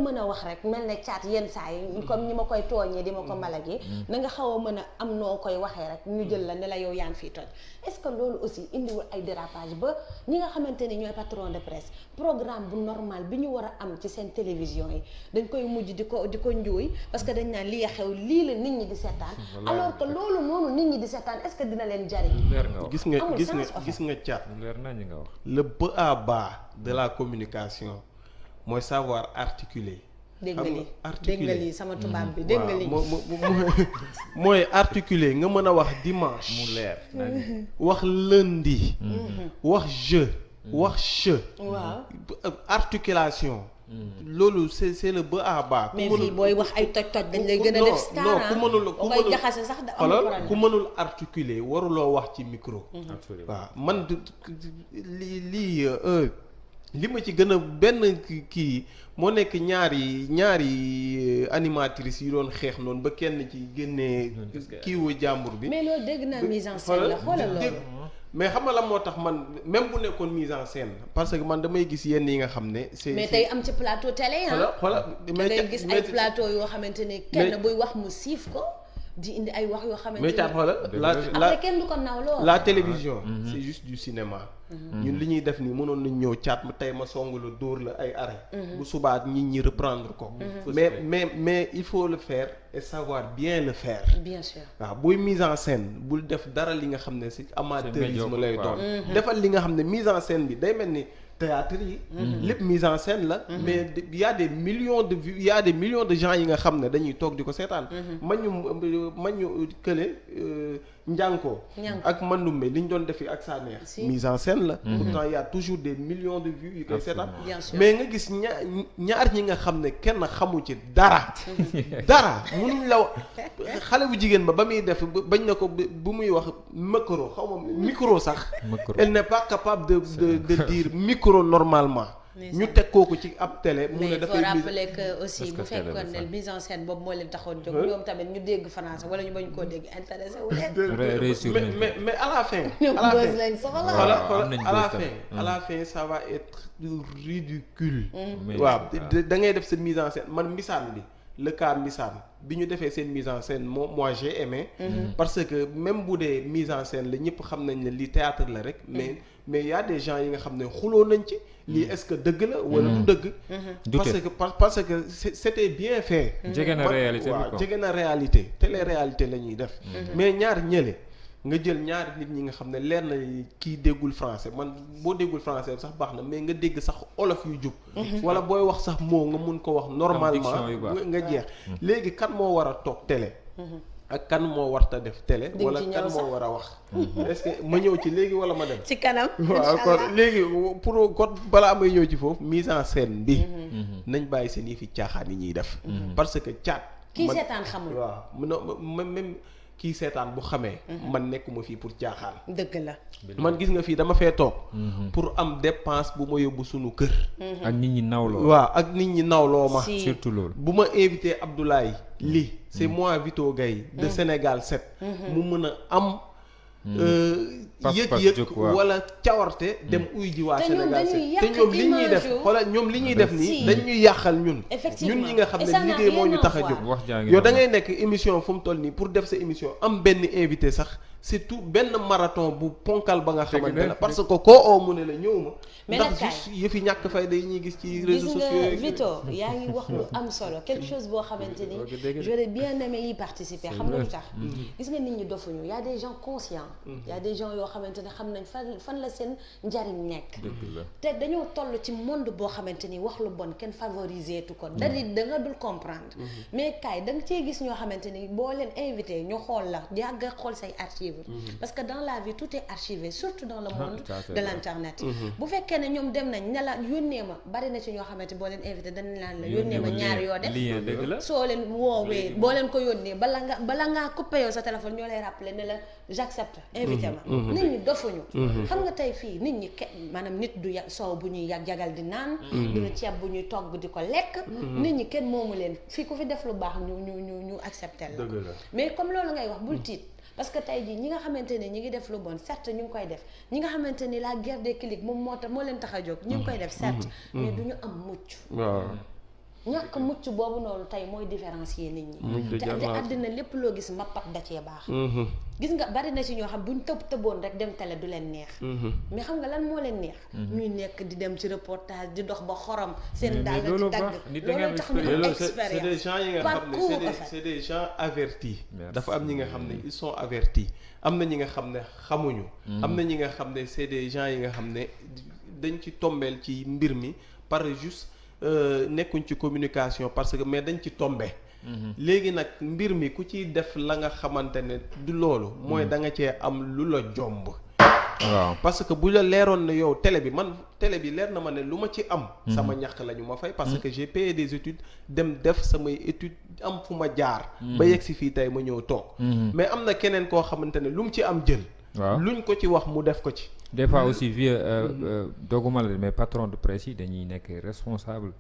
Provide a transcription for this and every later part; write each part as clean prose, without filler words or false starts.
mën a wax rek mel ne caat yenn saa yi comme ñi ma koy tooñee di ma ko malagee na nga xaw a mën a am noo koy waxee rek ñu jël la ne la yow yaa ngi fiy toj est-ce que loolu aussi indiwul ay dérapage ba ñi nga xamante ni ñooy patron de presse programme bu normal bi ñu war a am ci seen télévision yi dañ koy mujj di ko njuuy parce que dañ naan lii a xew lii la nit ñi di seetaan alors que loolu noonu nit ñi di seetaan est-ce que dina leen jariñ gis nga caat le B à bas de la communication mooy savoir articuler dégg nga lii sama tubaab bi dégg nga lii mooy articuler nga mën a wax dimanche mu leer wax lundi wax jeu wax che waaw articulation loolu c'est le ba à bas mais fii booy wax ay toj dañ lay gën a def star non ku mënul koy jaxase sax da am problème ku mënul articuler waruloo wax ci micro waaw man lii li ma ci gën a benn kii moo nekk ñaari animatrices yi doon xeex noonu ba kenn ci génnee kiiwu jàmbur bi mais loolu dégg naa mise en scène la xoolal loolu mais xam nga la moo tax man même bu nekkoon mise en scène parce que man damay gis yenn yi nga xam ne c'est mais tey am ci plateau télé xoolal mais ngay gis ay plateau yoo xamante ne kenn buy wax mu siif ko di indi ay wax yoo xamante ne mais caat xoolal après kenn du ko nawloo la télévision c'est juste du cinéma ñun li ñuy def nii mënoon nañ ñëw caat ma tey ma song la dóor la ay arrêt bu subaat nit ñi reprendre ko mais il faut le faire et savoir bien le faire bien sûr waaw booy mise en scène bul def dara li nga xam ne ci amateurisme lay doon defal li nga xam ne mise en scène bi day mel ni théâtre yi lépp mise en scène la mais y a des millions de vues y a des millions de gens yi nga xam ne dañuy toog di ko seetaan mañu kële njànkoo ak mandumbe li ñu doon defi ak sa neex mise en scène la pourtant y a toujours des millions de vues yu koy seetaan mais nga gis ñaar ñi nga xam ne kenn xamu ci dara munuñ la xale bu jigéen ba muy def bañ na ko bu muy wax micro sax elle n'est pas capable de dire micro normalement ñu teg kooku ci ab télé mu ne dafay mais il faut rappeler que aussi bu fekkoon ne mise en scène boobu moo leen taxoon jóg ñoom tamit ñu dégg français wala ñu bañ koo dégg intéressé wu leen mais à la fin à la fin ça va être ridicule waaw da ngay def sa mise en scène man misaan bi le cas misaan bi ñu defee seen mise en scène moi j'ai aimé parce que même bu dee mise en scène la ñëpp xam nañ ne lii théâtre la rek mais y a des gens yi nga xam ne xuloo nañ ci lii est-ce que dëgg la wala du dëgg parce que c'était bien fait jege na réalité waaw jege na réalité télé-réalité la ñuy def mais ñaar ñële nga jël ñaari nit ñi nga xam ne leer na kii déggul français man boo déggul français sax baax na mais nga dégg sax olof yu jub wala booy wax sax moo nga mun ko wax normalement nga jeex léegi kan moo war a toog télé ak kan moo warta def télé wala kan moo war a wax est-ce que ma ñëw ci léegi wala ma dem ci kanam waaw kon léegi pour kon balaa may ñëw ci foofu mise en scène bi nañ bàyyi seen yi fi caaxaan yi ñuy def parce que caat kii seetaan xamul waaw même kii seetaan bu xamee man nekkuma fii pour caaxaan dëgg la man gis nga fii dama fee toog pour am dépense bu ma yóbbu sunu kër ak nit ñi nawloo waaw ak nit ñi nawloo ma surtout loolu bu ma invité Abdoulaye Ly c'est moi Vito Gaye de Sénégal 7 mu mën a am yëg-yëg wala cawarte dem uy ji waa Sénégal 7 te ñoom li ñuy def xoolal ñoom li ñuy def nii dañ ñuy yàqal ñun ñi nga xam ne liggéey moo ñu tax a jóg yow da ngay nekk émission fu mu toll nii pour def sa émission am benn invité sax c'est tout benn marathon bu ponkal ba nga xamante ne parce que koo oo mu ne la ñëw ma ndax juste yëfi ñàkk fayda yi ñuy gis ci réseaux sociaux yi Vito yaa ngi wax lu am solo quelque chose boo xamante ni j'aurais bien aimé y participer xam nga lu tax gis nga nit ñi dofuñu y a des gens conscients y a des gens yoo xamante ne xam nañ fan la seen njariñ nekk te dañoo toll ci monde boo xamante ni wax lu bon kenn favoriser tu ko da nga dul comprendre mais kaay da nga cee gis ñoo xamante ni boo leen invité ñu xool la yàgg a xool say archives parce que dans la vie tout est archivé surtout dans le monde de l'internet bu fekkee ne ñoom dem nañ ne la yónnee ma bari na ci ñoo xamante boo leen invité dañ naan la yónnee ma ñaar yoo def soo leen woowee boo leen ko yónnee bala ngaa coupé yow sa téléphone ñoo lay rappeler ne la j'accepte invité ma nit ñi dofuñu xam nga tey fii nit ñi maanaam nit du soow bu ñuy jagal di naan duñu ceeb bu ñuy togg di ko lekk nit ñi kenn moomu leen fii ku fi def lu baax ñu accepté la mais comme loolu ngay wax bul tiit parce que tey jii ñi nga xamante ne ñi ngi def lu bon certes ñu ngi koy def ñi nga xamante ni la guerre des clics moom moo leen tax a jóg ñu ngi koy def certes mais du ñu am mucc ñàkk mucc boobu noonu tey mooy différencier nit ñi. te àddina lépp loo gis mappat da cee baax. gis nga bari na ci ñoo xam buñ tëboon rek dem télé du leen neex. mais xam nga lan moo leen neex. ñuy nekk di dem ci reportage di dox ba xorom. seen daal di dagg loolu tax ñu expérience. c'est des gens yi nga xam ne c'est des gens avertis. dafa am ñi nga xam ne ils sont avertis. am na ñi nga xam ne xamuñu. am na ñi nga xam ne c'est des gens yi nga xam ne dañ ci tombeel ci mbir mi par juste nekkuñ ci communication parce que mais dañ ci tombé. léegi nag mbir mi ku ciy def la nga xamante ne du loolu. mooy da nga cee am lu la jomb. waaw parce que bu la leeroon ne yow télé bi leer na ma ne lu ma ci am. sama ñàkk la ñu ma fay. parce que j'ai payé des études dem def samay études am fu ma jaar. ba yegg si fii tey ma ñëw toog. mais am na keneen koo xamante ne lu mu ci am jël. waaw luñ ko ci wax mu def ko ci. des fois aussi vieux dogguma la mais patron de presse yi dañuy nekk responsable.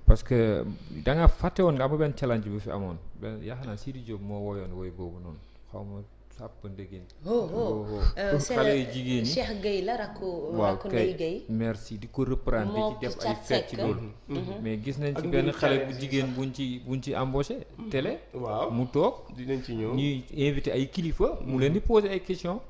parce que da nga fàtte woon nga am benn challenge bu fi amoon benn yaakaar naa Sidi Diop moo woyoon woy boobu noonu xaw ma sàpp ndegeen. xale yu jigéen ñi Cheikh Gueye la rakku Ndeye Gueye. merci di ko reprendre di ci def ay fecc ci loolu. mais gis nañ ci benn xale bu jigéen buñ ci embauché. télé waaw mu toog dinañ ci ñëw ñuy invité ay kilifa. mu leen di poser ay questions.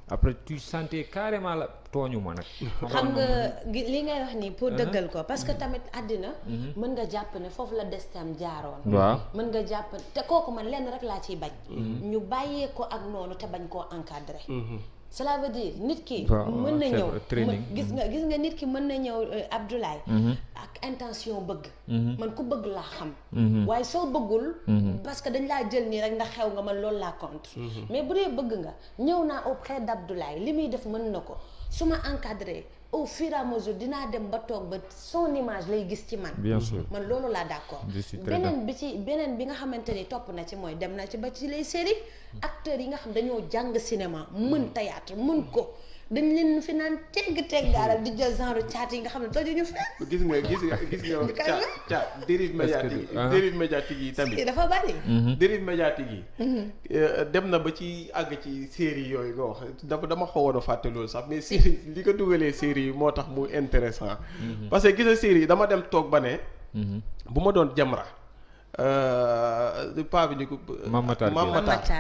après tu sentais carrément la tooñu ma nag. xam nga li ngay wax nii pour dëggal ko parce que tamit àddina. mën nga jàpp ne foofu la destin jaaroon. waaw mën nga jàpp te kooku man lenn rek laa ciy bañ. ñu bàyyee ko ak noonu te bañ koo encadré. cela veut dire nit ki mën na ñëw gis nga nit ki mën na ñëw Abdoulaye ak intention bëgg man ku bëgg laa xam waaye soo bëggul parce que dañ laa jël nii rek ndax xew nga man loolu laa contre mais bu dee bëgg nga ñëw naa auprès d'Abdoulaye li muy def mën na ko su ma encadré au fur et à mesure dinaa dem ba toog ba son image lay gis ci man. bien sûr man loolu laa d'accord. beneen bi nga xamante ni topp na ci mooy dem na ci ba ci les séries acteurs yi nga xam dañoo jàng cinéma mën théâtre mën ko dañ leen fi naan teggaaral di jël genre caat yi nga xam ne tojuñu fenn. gis nga caat dérive médiatique yi tamit. dafa bari. dérive médiatique yi. dem na ba ci àgg ci série yooyu nga wax dama xawoon a fàtte loolu sax mais série li ko dugalee série yi moo tax mu intéressant parce que gis nga série yi dama dem toog ba ne. bu ma doon Jamra. paa bi ni ko. Mamatar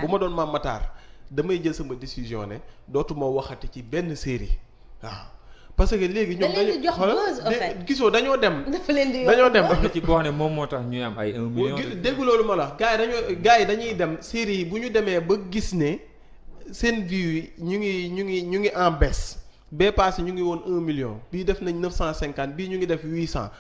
bu ma doon Mamatar. damay jël sama décision ne dootuma waxati ci benn série waaw parce que léegi ñoom dañu gisoo dañoo dem. dañoo dem ci boo xam ne moom moo tax ñuy am ay 1 million. dégg loolu ma la gars yi dañuy dem série yi bu ñu demee ba gis ne seen vues yi ñu ngi en baisse bee passé ñu ngi woon 1 million bii def nañ 950 bii ñu ngi def 800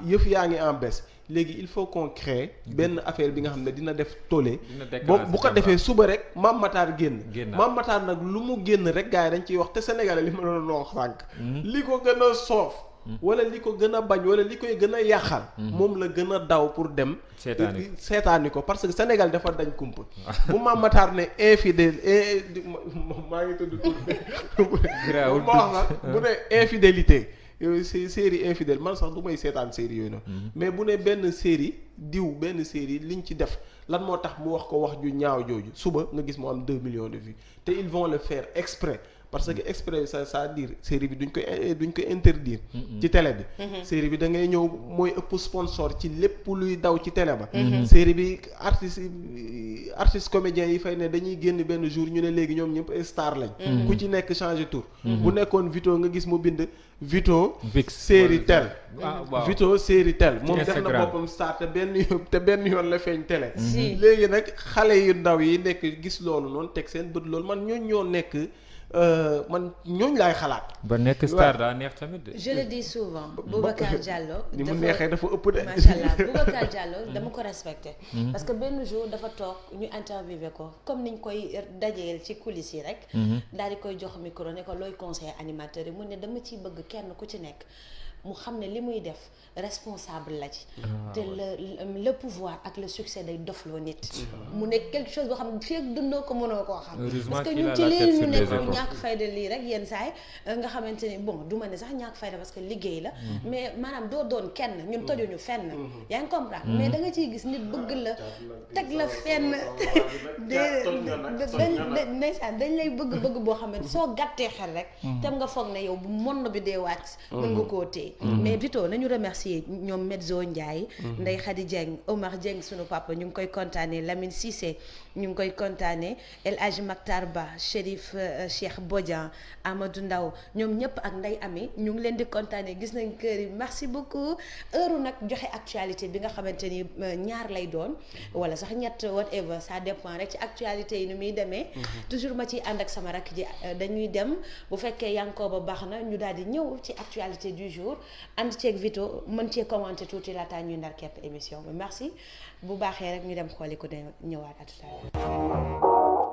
yëf yaa ngi en baisse. léegi il faut qu'on crée benn affaire bi nga xam ne dina def tollé bu ko defee suba rek Mame Matar génn Mame Matar nag lu mu génn rek gars yi dañ ciy wax te Sénégalais li ma doon wax sànq li ko gën a soof wala li ko gën a bañ wala li koy gën a yàqal moom la gën a daw pour dem seetaani ko parce que Sénégal dafa dañ kumpa bu Mame Matar ne infidèle maa ngi tudd tur ma wax la bu ne infidélité yooyu série infidèle man sax du may seetaan série yooyu noonu mais bu ne benn série liñ ci def lan moo tax mu wax ko wax ju ñaaw jooju suba nga gis mu am 2 millions de vues te ils vont le faire exprès parce que exprès c'est-à-dire série bi duñ ko interdire ci télé bi série bi da ngay ñëw mooy ëpp sponsor ci lépp luy daw ci télé ba série bi artiste comédiens yi fay ne dañuy génn benn jour ñu ne léegi ñoom ñëpp star lañ ku ci nekk changer tour bu nekkoon Vito nga gis mu bind Vito série tel Vito série tel moom def na boppam star te benn yoon la feeñ télé léegi nag xale yu ndaw yi nekk gis loolu noonu teg seen bët loolu man ñoo nekk man ñooñu laay xalaat. ba nekk star daa neex tamit de. je le dis souvent. Boubacar Diallo ni mu neexee dafa ëpp de. macha allah Boubacar Diallo dama ko respecté. parce que benn jour dafa toog ñu interviewé ko comme niñ koy dajeel ci coulisses yi rek. daal di koy jox micro ne ko looy conseil animateur yi mu ne dama ciy bëgg kenn ku ci nekk mu xam ne li muy def responsable la ci. te le pouvoir ak le succès day dofloo nit. mu nekk quelque chose boo xam ne fii ak dundoo ko mënoo koo xam. parce que ñun ci lii ñu nekk ñu ñàkk fayda lii rek yenn saay nga xamante ni bon du ma ne sax ñàkk fayda parce que liggéey la. mais maanaam doo doon kenn ñun tojuñu fenn. yaa ngi comprendre mais da nga ciy gis nit bëgg la teg la fenn. ndeysaan dañ lay bëgg boo xamante soo gàttee xel rek. tem nga foog ne yow bu monde bi dee wàcc. mën nga koo téye mais Vito nañu remercier ñoom Medzo Ndiaye Ndeye Khady Dieng Omar Dieng sunu papa ñu ngi koy kontaane Lamine Cissé ñu ngi koy kontaane El Hadj Maktar Ba Chérif Cheikh Bodian Amadou Ndaw ñoom ñëpp ak Ndeye Ami ñu ngi leen di kontaane gis nañ kër yi merci beaucoup heure nag joxe actualité bi nga xamante ni ñaar lay doon wala sax ñett whatever ça dépend rek ci actualité yi ni muy demee toujours ma ciy ànd ak sama rakk ji dañuy dem bu fekkee yankoo ba baax na ñu daal di ñëw ci actualité du jour ànd ceeg Vito mën cee commenter tuuti laataa ñuy ndar képp émission bi merci bu baaxee rek ñu dem xooli ko de ñëwaat à tout à l'heure